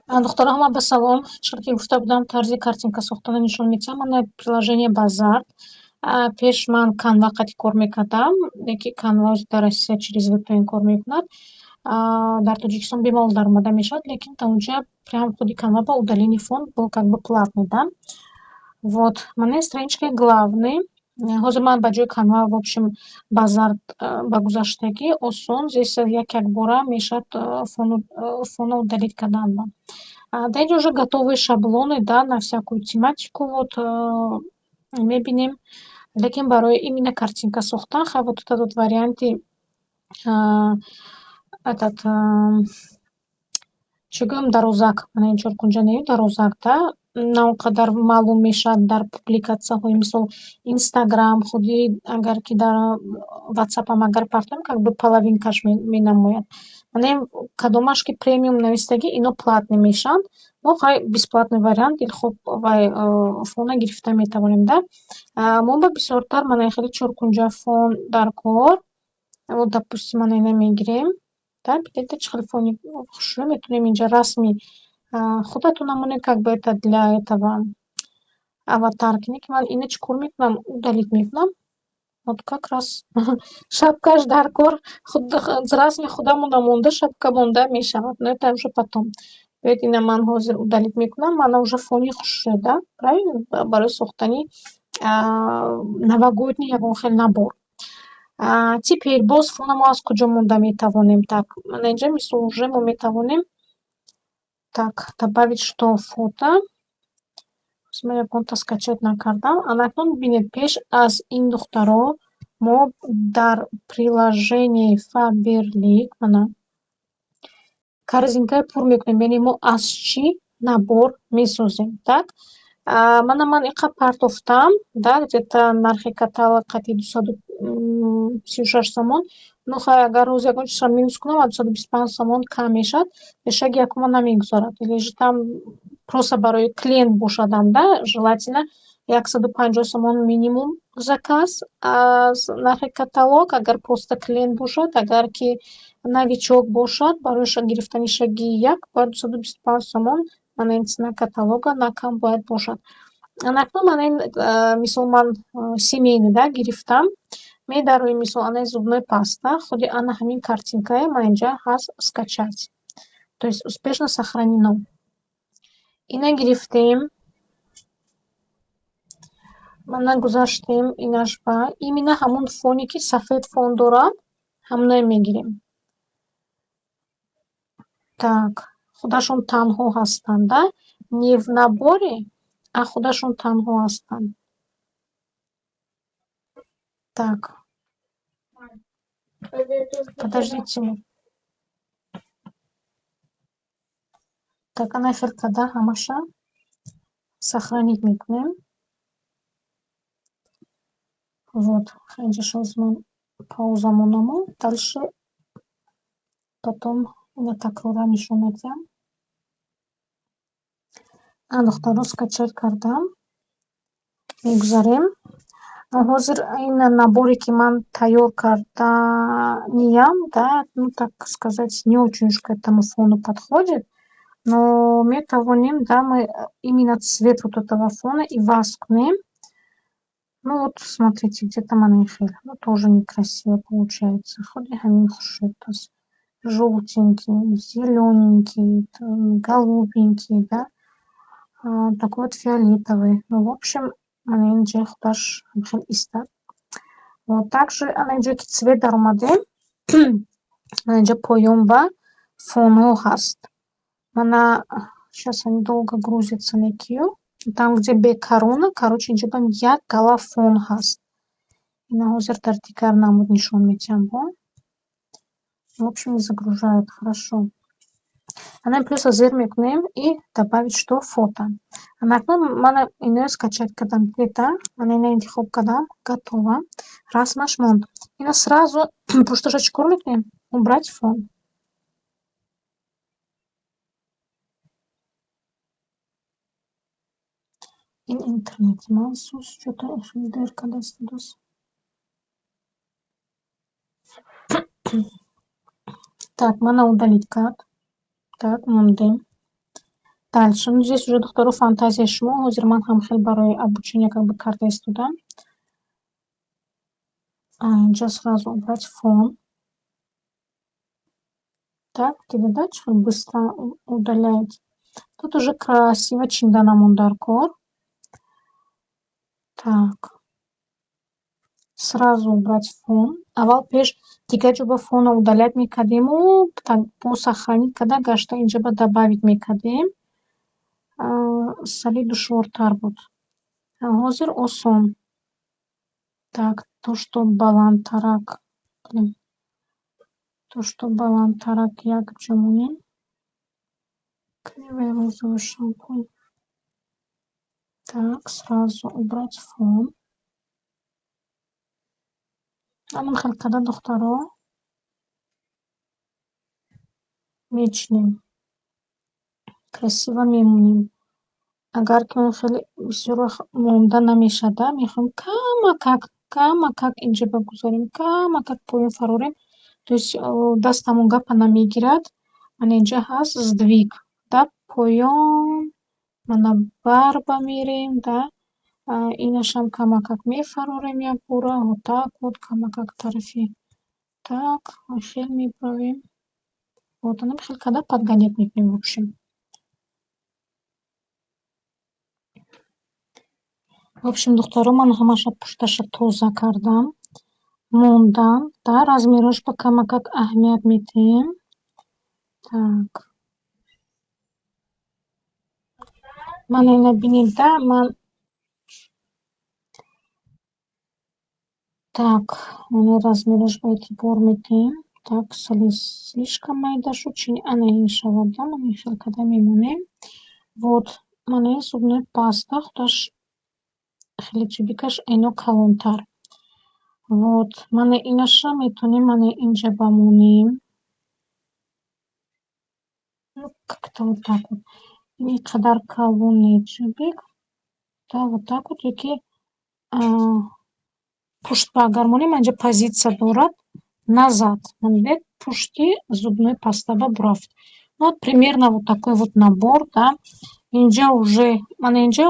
Духтаро, ҳама ба салом. Чӣ ки гуфта будам, тарзи картинка сохтана нишон медиҳам. Мана приложение Bazaart. Пеш ман Canva қати кор мекардам, лекин Canva дар Россия через VPN кор мекунад. Дар Тоҷикистон бемалол даромада мешавад, лекин та онҷа прям худи Canva ба удаление фон был как бы платный, да. Вот, мана страничкаи главный. Ҳозир ман ба ҷои Canva, в общем, Bazaart ба гузаштагӣ осон. Здесь як якбора мешавад фонро удалить кардан. Дар инҷо уже готовые шаблоны, да, на всякую тематику, вот мебинем. Лекин барои именно картинка сохтан, хай, вот этот вот варианти этот, чӣ гӯям, дарозак, мана ин чоркунҷа не, дарозак, да, на он қадар маълум мешавад дар публикатсияҳои, мисол, Инстаграм, худи агар ки дар Ватсапам агар партоем, как бы половинкаш менамояд. Мана ин кадомаш ки премиум навистагӣ, ино платный мешаванд. Мо хай бесплатный вариант дилхоҳ вай фона гирифта метавонем, да. Мо ба бисёртар мана ин хеле чоркунҷа фон дар кор. Вот, допустим, мана ина мегирем. Да, бидед, чӣ хеле фони хушрӯ метавонем инҷа расми худатон намонед, как бы это для этого аватарки. Не ки ман ина чӣ кор мекунам, удалить мекунам. Вот как раз шапкаш дар кор, расми худамона монда, шапка монда мешавад. Но это уже потом. Биёед, ина ман ҳозир удалить мекунам, мана уже фони хушрӯ, да, правильно? Барои сохтани новогодний ягон хел набор. Теперь боз фона мо аз куҷо монда метавонем? Так, мана инҷа, мисол, уже мо метавонем, так, добавить что, фото. Ман ягонта скачать накардам. Анакнун бибинед, пеш аз ин, духтаро, мо дар приложении Faberlic мана корзинкаи пур мекунем, яъне мо аз чӣ набор месозем. Так, мана ман инқадр партофтам, да, где-то нархи каталог қати 236 сомон. Ну хай, агар рӯз ягон чизро минус кунам, аз 225 сомон кам мешавад. Шаги якума намегузарад. Или же там просто барои клиент бошадам, да, желательно 150 сомон минимум заказ аз нархи каталог, агар просто клиент бошад. Агар ки новичок бошад, барои гирифтани шаги як бояд 225 сомон, мана ин цена каталога на кам бояд бошад. Анакнун мана ин, мисол, ман семейный, да, гирифтам. Медароем, мисол, анаи зубной паста, худи ана ҳамин картинкае ман инҷа ҳаст, скачать. То есть успешно сохранено. Ина гирифтем. Мана гузаштем инаш ба именно ҳамон фоне ки сафед фон дорад, ҳамоное мегирем. Так, худашон танҳо ҳастанд, да? Не в наборе, а худашон танҳо ҳастанд. Так. Подожди, Тимур. Так, ана хел карда ҳамаша сохранить мекунем. Вот, инҷа шоз ман пауза монаму, дальше потом ина такроран нишон медиҳам. Ана, духтаро, скачать кардам. Мегузарем. Ҳозир ин наборе ки ман тайёр карданиям, да, ну, так сказать, не очень уж к этому фону подходит, но метавонем, да, мы именно цвет вот этого фона иваз кунем. Ну вот, смотрите, где-то мана ин хел. Ну, тоже некрасиво получается. Худи ҳамин хушрӯ аст. Жёлтенький, зелёненький, голубенький, да, такой вот фиолетовый. Ну, в общем, мана ин ҷои худаш хел истад. Вот также ана инҷое ки цвет даромадем, мана инҷа поён ба фонҳо ҳаст. Мана сейчас они долго грузятся, некию. Там, где бе корона, короче, инҷа бам як гала фон ҳаст. Ина ҳозир дар дигар намуд нишон медиҳам бо. В общем, не загружают, хорошо. Ана плюса зер мекунем и добавить что, фото. Анакнун мана иноя скачать кардам, дидед, мана ина интихоб кардам, готово. Расмаш монд. Ина сразу пушташа чӣ кор мекунем? Убрать фон. Ин интернети ман сус, чё-то хеле дер карда истодааст. Так, мана удалить кард. Так, мондем. Дальше. Ну, здесь уже, духтаро, фантазияи шумо. Ҳозир ман ҳам хел барои обучение как бы карда истодам. Инҷа сразу убрать фон. Так, дидед, да, чӣ хел быстро удаляет. Тут уже красиво чинда намон дар кор. Так. Сразу убрать фон. Аввал пеш дигар ҷо ба фонро удалять мекардему, так бо сохранить карда гашта инҷа ба добавить мекардем. Сали душвортар буд. Ҳозир осон. Так, то, что баландтарак, то, что баландтарак, якҷо монем. Кривая розовый шампунь. Так, сразу убрать фон. Ҳамин хел карда, духтаро, мечинем. Красиво мемонем. Агар ки он хеле бисёр вақт монда намешавад, мехоҳем камакак, камакак инҷа бигузорем, камакак поён фарорем. То есть дастамон гапа намегирад. Мана инҷа ҳаст сдвиг, да, поён, мана барба мерем, да, инашам камакак мефарорем якбора, вот так вот, камакак тарафи так, хел мебароем. Вот ана хел карда подгонять мекунем, в общем. В общем, духтаро, ман ҳамаша пушташа тоза кардам. Мондан, да, размерош ба камакак аҳамият медиҳем. Так. Мана ина бинед, да, ман так, мана размерош ба эътибор медиҳем. Так, слишком майда шуд, чи ана ин шавад, да, мана ин хел карда мемонем. Вот, мана ин зубной паста, худаш хеле тюбикаш ино калонтар. Вот, мана инаша метавонем мана инҷа бамонем. Ну, как-то вот так вот. Ин қадар калон не тюбик. Да, вот так вот, ёки пуштба агар монем, инҷа позитсия дорад назад. Мана пушти зубной паста ба бурафт. Ну, вот примерно вот такой вот набор, да. Инҷа уже, мана инҷа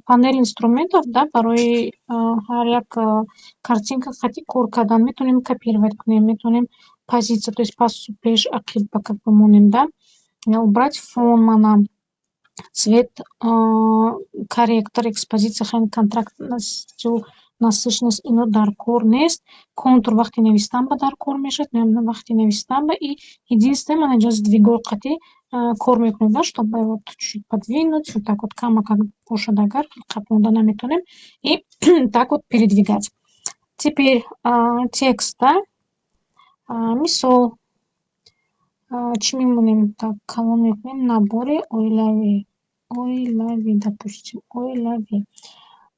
панель инструментов, да, барои ҳар як картинка хати кор кардан. Метавонем копировать кунем, метавонем позитсия, то есть пасу пеш, ақиб ба как бимонем, да. Убрать фон, мана цвет, корректор, экспозитсия, контрастностью, насыщенность, ино дар кор нест. Контур вақти навистан ба дар кор мешавад, вақти навистан ба и единственное, мана инҷа сдвигои қатъӣ кор мекунем, да, чтобы вот чуть подвинуть, вот так вот камакак бошад, агар қабл монда наметавонем, и так вот передвигать. Теперь текст, да, мисол, чӣ мемонем? Так, калон мекунем, набори оилавӣ, оилавӣ, допустим, оилавӣ.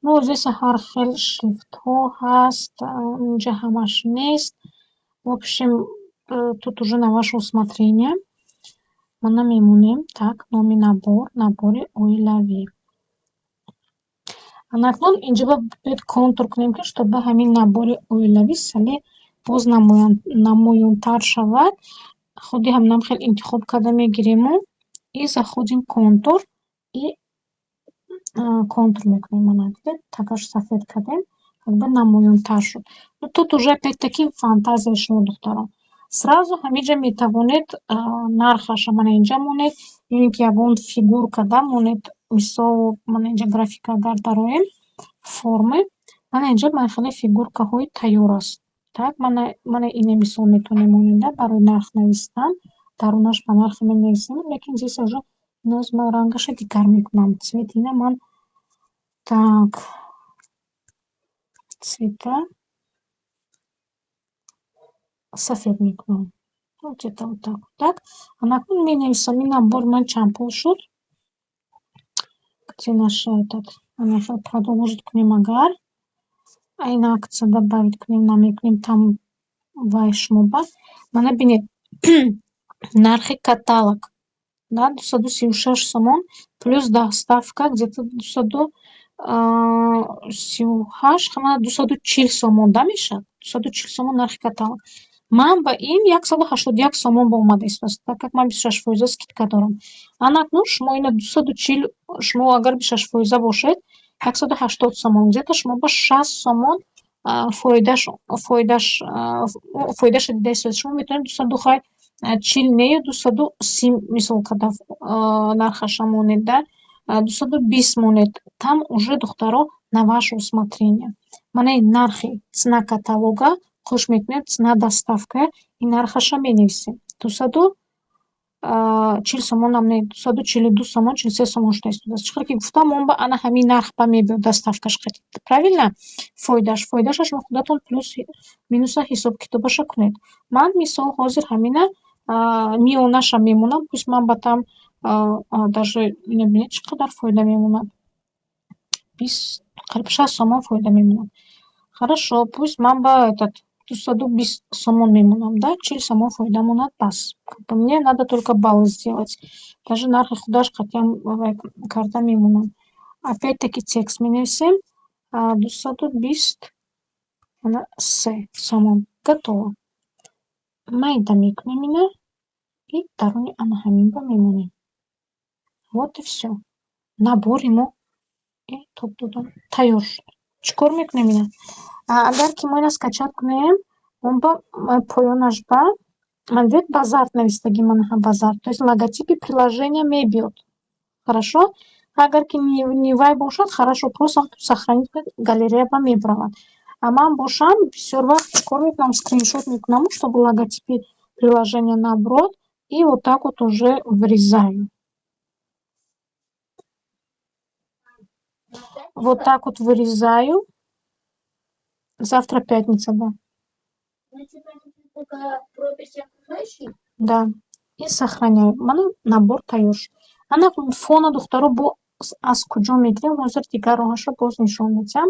Ну, здесь ҳар хел шрифтҳо ҳаст, инҷа ҳамаш нест. В общем, тут уже на ваше усмотрение. Мана мемонем, так, номи набор, набори оилавӣ. Ана акнун инҷа бояд контур кунем, ки чтобы ҳамин набори оилавӣ сале боз намоёнтар шавад. Худи ҳаминам хел интихоб карда мегириму и заходим контур и контур мекунем. Мана дидед, тагаш сафед кардем, как бы намоёнтар шуд. Ну, тут уже опять-таки фантазияи шумо, духтарон. Сразу ҳаминҷа метавонед нархаша мана инҷа монед, ё ин ки ягон фигурка, да, монед. Мисол, мана инҷа графика агар дароем, формы, мана инҷа мана хеле фигуркаҳои тайёр аст. Так, мана ине мисол метавонем монем, да, барои нарх навистан. Дарунаш ба нархи менависем, лекин здесь уже ноз ман рангаша дигар мекунам. Цвети ина ман, так, цвета сафед мекунам. Ну, где-то вот так вот, так. Ана акнун менависам, ин набор ман чанд пул шуд? Где наша этот? Ана продолжить кунем агар. Айн акция добавить кунем, намекунем там вай шумо ба. Мана бинед, нархи каталог, да, 236 сомон, плюс доставка где-то 238, 240 сомон, да, мешавад? 240 сомон нархи каталог. Ман ба ин 181 сомон ба омада истодааст, так как ман 26 фоиза скидка дорам. Ана акнун шумо ина 240, шумо агар 26 фоиза бошед, 180 сомон, где-то шумо ба 60 сомон фоидаша дида истодаед. Шумо метавонед 200, хай, 40 нею 230 мисол карда нархаша монед, да, 220 монед. Там уже, духтаро, на ваше усмотрение. Мана ин нархи цена каталога қӯш мекунед, цена доставка, ин нархаша менависем. 240 сомонам не, 242 сомон, 43 сомон шуда истодааст. Чӣ қадр ки гуфтам, он ба ана ҳамин нарх ба мебиёд доставкаш қатӣ. Правильно? Фоидааш. Фоидаша шумо худатон плюс минуса ҳисоб китобаша кунед. Ман, мисол, ҳозир ҳамина миёнаша мемонам, пусть ман ба там даже ина бинед, чӣ қадар фоида мемонад. 20, қариб 60 сомон фоида мемонад. Хорошо, пусть ман ба этот 220 сомон мемонам, да, 40 сомон фоида монад, бас. Мне надо только баллы сделать. Даже нархи худаш қатъиян карда мемонам. Опять-таки текст менависем. 223 сомон. Готово. Майда мекунем ина и даруни ана ҳамин ба мемонем. Вот и всё. Набори мо тоб додам, тайёр шуд. Чӣ кор мекунем ина? Агар ки мо ина скачать кунем, он ба поёнаш ба дид, базарт навистагӣ, манаҳа базар, то есть логотипи приложения мебиёд. Хорошо? Агар ки не вай бошад, хорошо, просто сохранить кунед, галерея ба мебаравад. А ман бошам, бисёр вақт чӣ кор мекунам? Скриншот мекунаму, чтобы логотипи приложения наброд, и вот так вот уже вырезаю. Вот так вот вырезаю. Завтра пятница, да. Пропись окружающей? Да. И сохраняю. Мана набор тайёр шуд. Ана фона, духтаро, бо аз куҷо мегирем? Ҳозир дигар роҳашро боз нишон медиҳам.